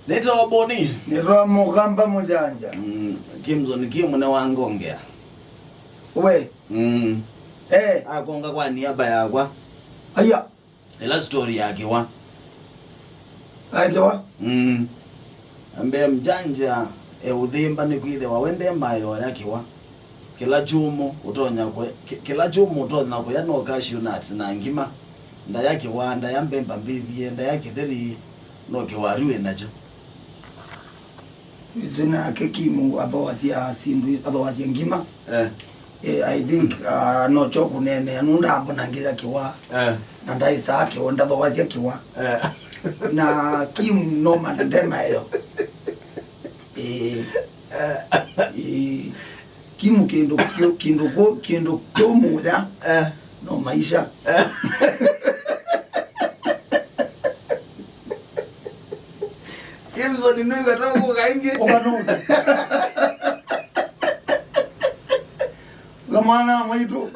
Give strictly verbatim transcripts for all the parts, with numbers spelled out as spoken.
Nĩtawa Boni. Nĩtawa Mũkamba Mũjanja. Mm, Kimson Kim nĩ wangongea. We. Mm. Eh. Akonga kwa niaba yakwa. Aya. Ĩla story ya kĩwa. Akewa? Mm. Ambe mjanja e ũthĩmba nĩ kwĩthĩwa wende mayo ya kĩwa. Kĩla kyũmũ ũtonya kwe, kĩ- kĩla kyũmũ ũtonya kũya no cashew nuts na ngima. Ndaya kĩwa, ndaya mbemba mbĩvie, ndaya kĩtheri, no kĩwaru wĩ nakyo. Ĩsĩ nake Kimu athoasya syĩndũ, athoasya ngima. Eh. Eh, I think uh, no kyo kũneenea nũndũ ambonangĩsya kĩwa. Eh. Na ndaĩsaa kĩwa, ndathoasya kĩwa. Eh. Na Kimu normally nde maeo. Eh. Eh. Kimu kĩndũ kyo- kĩndũ kũ- kĩndũ kyo mũya. Eh. No maisha. Eh. Kimson nĩwĩka twakuka ĩngĩ. Ũkanũka. Kamwana maitũ.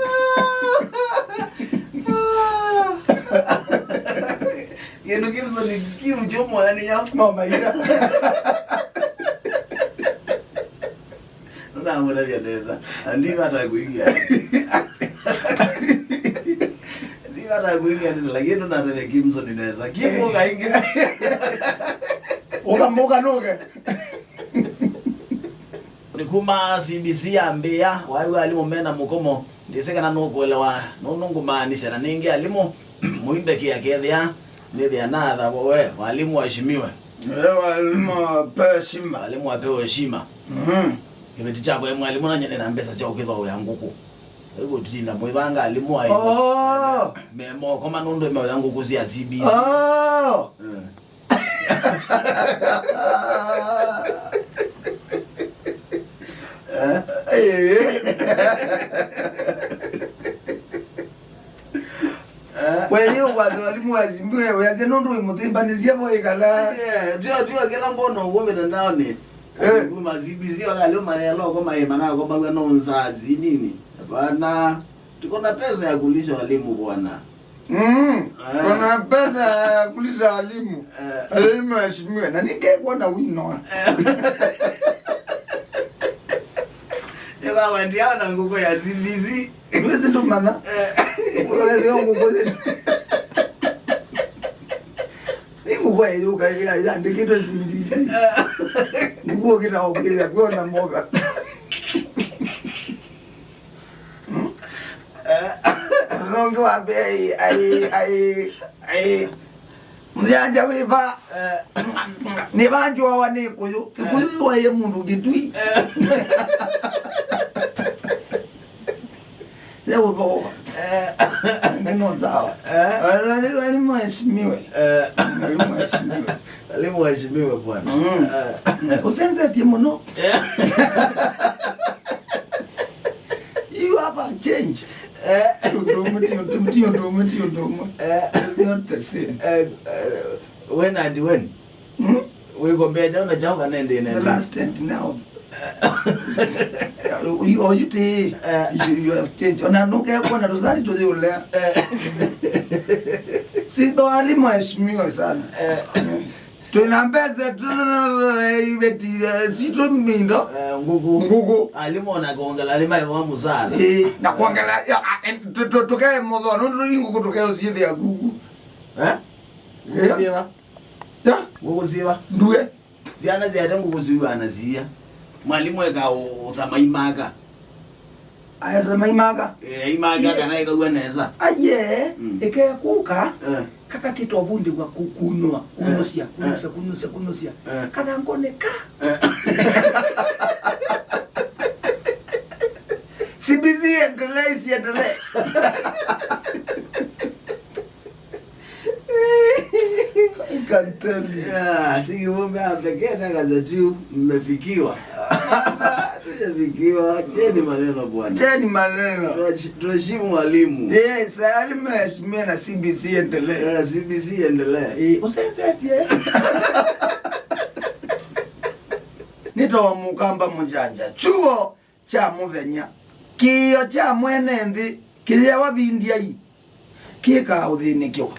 Kĩndũ Kimson kiu kyo mwana nĩyo. No maisha. Nũnamũtavya nesa. Na ndivata kuingia. Ndivata kuingia nesa, lakini nũnatavya Kimson nesa. Kimuka ingi. Ũkamũka nũke. Nĩ kuma C B C yambĩĩa, waĩ wa alimũ mena mũkomo, ndĩsĩ kana nũkũelewa nũndũ ngũmaanisha, na nĩngĩ alimũ mũimbe kĩa kethĩa nĩthĩa na atha we, walimu waheshimiwe. Eh, walimu wapewe heshima. Walimu wapewe heshima. Mhm. Kĩveti kyakwa e mwalimu nanye nĩ na mbesa sya ũkĩthooea ngũkũ. Ĩkũ tũtinda mũivanga alimũ aĩ. Oh. Me mokoma nũndũ meoya ngũkũ sya C B C. Oh. Mm. Kweli ũkwatĩ walimu wa simbi wewe asya nũndũ wĩmũthimbanĩsya vo ĩkala. Yeah, tio tio kĩla mbona ũguo mitandaoni. Eh. Kuma C B C wakalio mayelo kwa maĩ manako mawia no nzazi nini. Hapana. Tuko na pesa ya kulisha walimu bwana. Mm. Eh. Kuna pesa ya kulisha walimu. Eh. Walimu waheshimiwe. Na ningekuwa na wino. Ĩkawendiana ngũkũ ya C B C. Ndwĩsĩ ndũmanya. Ũletheo ngũkũ yĩ. Nĩ ngũkũ yĩyũka yandĩkĩtwe C B C. Ngũkũ ũkĩta ũkĩlya kwona moka. Nongi wambe ai ai ai ai. Mũyanja wĩva? Nĩvanjũawa nĩ kũyũ. Kũyũ yũaie mũndũ kĩtui. Leo vo. Ngeno sawa. Walimu waheshimiwe. Walimu waheshimiwe. Walimu waheshimiwe bwana. Usenzetie mũno. You have a change. Ti ũndũ ũmwe, ti ũndũ ũmwe, ti ũndũ ũmwe, ti ũndũ ũmwe. It's not the same. When and when? Hmm? Wĩkombea kyaũ na kyaũ kana ĩndĩ nene? The last and now. You, or you, te, you, you have changed. Ona nũkekuona tũsali tũyĩũlea. Si ndo walimu waheshimiwe sana. Twĩna mbesa iveti sitũ mindo. Ngũkũ. Ngũkũ. Alimũ ona kuongela alimũ maivawa mũsala. Eh, na kuongela tũkee mũthoo nũndũ ingũkũ tũkeũsyĩthĩa kuku. Eh? Ngũkũ syĩva? Ya? Ngũkũ syĩva? Ndue. Syana syaete ngũkũ syuana siia. Mwalimũ eka ũsa maimaka. Aesa maimaka. Eh, imaka kana ikaw'a nesa. Aye, mm. Ĩkekuka. Eh. Kaka kitovundĩwa kukunwa, kunusya, eh, kunusya, kunusya, kunusya. Eh. Kana ngone ka. Eh. C B C endelee, isiendelee. I can tell you. Yeah, sikivumbe apeketa kaza tu mmefikiwa. Tujafikiwa. Cheni maneno bwana. Cheni maneno. Tuheshimu walimu. Yes, walimu waheshimiwe na C B C endelee. Yeah, C B C endelee. Eh, usenzetie. Nĩtawa Mũkamba Mũjanja. Chuo kya mũthenya. Kĩĩo kya mwene nthĩ kĩyewa vindiai kĩkaa ũthĩnĩkĩwa.